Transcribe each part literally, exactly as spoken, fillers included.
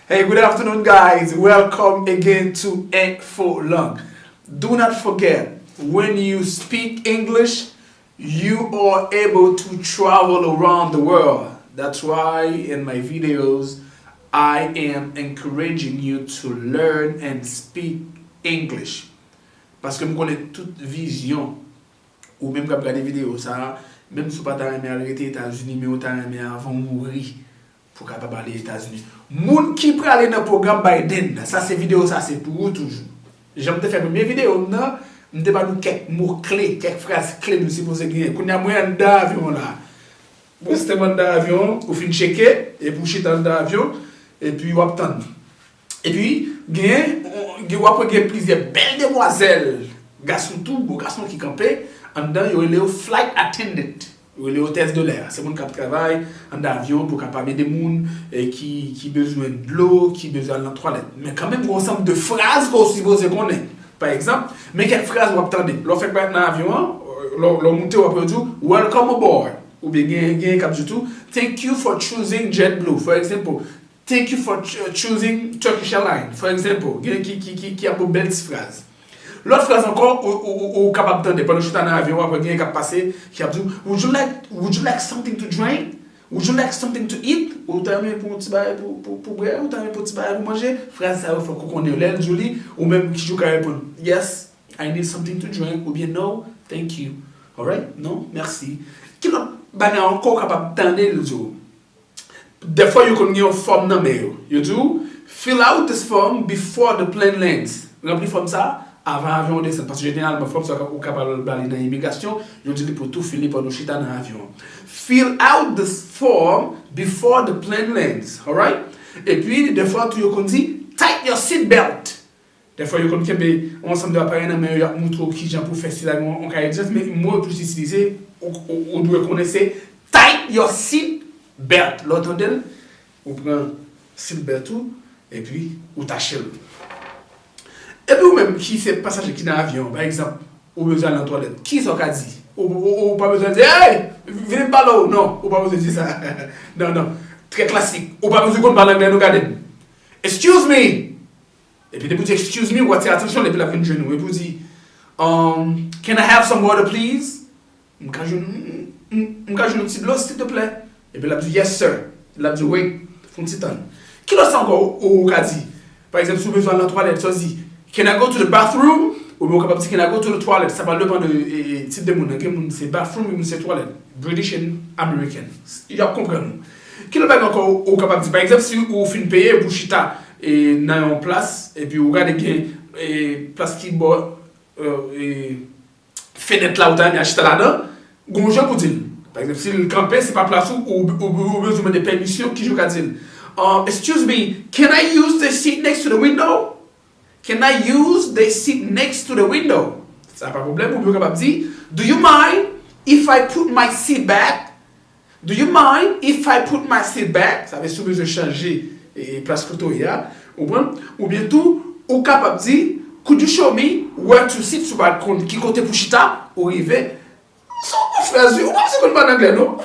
Hey, good afternoon, guys. Welcome again to Info Lang. Do not forget, when you speak English, you are able to travel around the world. That's why in my videos, I am encouraging you to learn and speak English. Paske m konnen tout vizyon ou menm k ap gade videyo sa a, menm si w pa ta renmen al rete Etazini, men ou ta renmen avan w mouri pou w kapab ale Etazini. Moun ki prale nan pwogram Biden nan, sa se videyo sa se pou ou toujou. Jan m te fè premye videyo m nan, m te ba nou kèk mo kle, kèk fraz kle nou sipoze genyen. Kounye a mwen anndan avyon an la. Ou rete anndan avyon, ou fin tcheke, epi w chita anndan avyon, epi w ap tann. Epi, gen, gen, w ap wè gen plizyè bèl demwazèl, gason tou, bo gason ki kanpe anndan, yo rele yo flight attendant. Yo rele yo hôtesse de l'air. Se moun k ap travay anndan avyon pou kapab ede moun eh, ki, ki bezwen dlo, ki bezwen al nan twalèt. Men kanmenm, gen yon ansanm de fraz ke w sipoze konnen. Pa egzanp, men kèk fraz w ap tande. Lè w fèk parèt nan avyon an, lè w lè w moute, w ap wè yo di w, "Welcome aboard." Oubyen gen, gen k ap di w tou, "Thank you for choosing JetBlue." For example, "Thank you for ch- choosing Turkish Airlines." For example, gen ki, ki, ki, ki ap ba w bèl ti fraz. Lòt fraz ankò, ou, ou, ou, ou kapab tande pandan w chita nan avyon, w ap wè gen k ap pase, ki ap di w, "Would you like, would you like something to drink? Would you like something to eat?" Ou ta renmen pou yon ti bagay pou, pou, pou bwè? Ou ta renmen pou yon ti bagay pou manje? Fraz sa yo fòk ou konnen yo. Lè l di w li, ou menm ki jan w ka reponn, "Yes, I need something to drink," oubyen, "No, thank you." Alright? "Non, mèsi." Ki lòt bagay ankò ou kapab tande l di w? Dèfwa, yo konn gen yon fòm nan men yo. Yo di w, "Fill out this form before the plane lands." Ranpli fòm sa a avan avyon an desann. Paske jeneralman, fòm sa a ou kapab al ba li nan imigrasyon. Yo di li pou tou file pandan w chita nan avyon an. "Fill out this form before the plane lands." Alright? Epi, dèfwa tou, yo konn di, "Tighten your seat belt." Dèfwa, yo konn kenbe yon ansanm de aparèy nan men yo, y ap montre w kijan pou w fè sila gen yon, yon kay egzanp, men mo yo plis itilize, ou, ou, ou dwe konnen se "Tighten your seat belt." Lè w tande l, ou pran seat belt ou, epi ou tache l. Epi ou menm ki se pasaje ki nan avyon an, pa egzanp, ou bezwen al nan twalèt, kisa w ka di? Ou, ou, ou, ou pa bezwen di, "Hey, vini m pale w." Non, ou pa bezwen di sa. Non, non. Trè klasik. Ou pa bezwen konn pale anglè, non, gade m. "Excuse me." Epi depi w di, "Excuse me," ou atire atansyon l, epi l ap vin jwenn ou. Epi w di, um, "Can I have some water, please?" M ka jwenn, m, m, m ka jwenn yon ti dlo, silteplè? Epi l ap di, "Yes, sir." L ap di, "Wait, fè yon ti tann." Ki lòt sa ankò ou, ou ka di? Pa egzanp, si w bezwen al nan twalèt, sa w di, "Can I go to the bathroom?" Oubyen ou kapab di, "Can I go to the toilet?" Sa pral depann de e, e, tip de moun nan. Gen moun se bathroom, gen moun se twalèt. British and American. Y ap konprann ou. Ki lòt bagay ankò ou, ou kapab di? Pa egzanp, si ou fin peye, epi w chita e, nan yon plas, epi ou gade gen e, plas ki bò e, e, fenèt la, ou ta renmen al chita ladan, gon jan pou di l. Pa egzanp, si l kanpe, se pa plas ou, ou, ou, ou bezwen mande pèmisyon, kijan ou ka di l? Um, "Excuse me, can I use the seat next to the window? Can I use the seat next to the window?" Sa pa pwoblèm, oubyen ou kapab di, "Do you mind if I put my seat back?" "Do you mind if I put my seat back?" Sa vle si w bezwen chanje e, plas kote w ye a, ou konprann? Oubyen tou, ou kapab di, "Could you show me where to sit?" Si w pa konn ki kote pou chita, ou rive. Se yon fraz, wi. Ou pa bezwen konn pale anglè, non.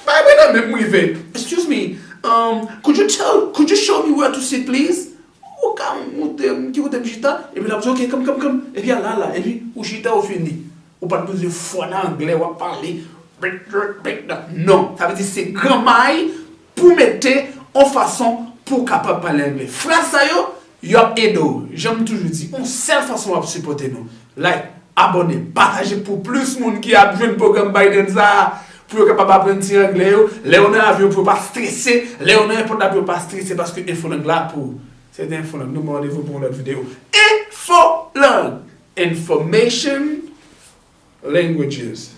Bagay mwen nan menm, m rive. "Excuse me, um, could you tell, could you show me where to sit, please?" Ou ka montre m ki kote m chita, epi l ap di, "Ok, come, come, come." Epi al la, la, epi ou chita, ou fini. Ou pa t bezwen fò nan anglè, w ap pale. Bèk, bèk, bèk, nan. Non, sa vle di se granmay pou mete yon fason pou w kapab pale anglè. Fraz sa yo, y ap ede w. Jan m toujou di, yon sèl fason w ap sipòte nou. Like, abòne, pataje pou plis moun ki ap jwenn pwogram Biden sa a, pou yo kapab aprann ti anglè yo. Lè yo nan avyon, pou yo pa strese. Lè yo nan èpòt la, pou yo pa strese, paske Infolang la pou ou. Se te Infolang. Nou ba w randevou pou yon lòt videyo. Infolang! Information, languages.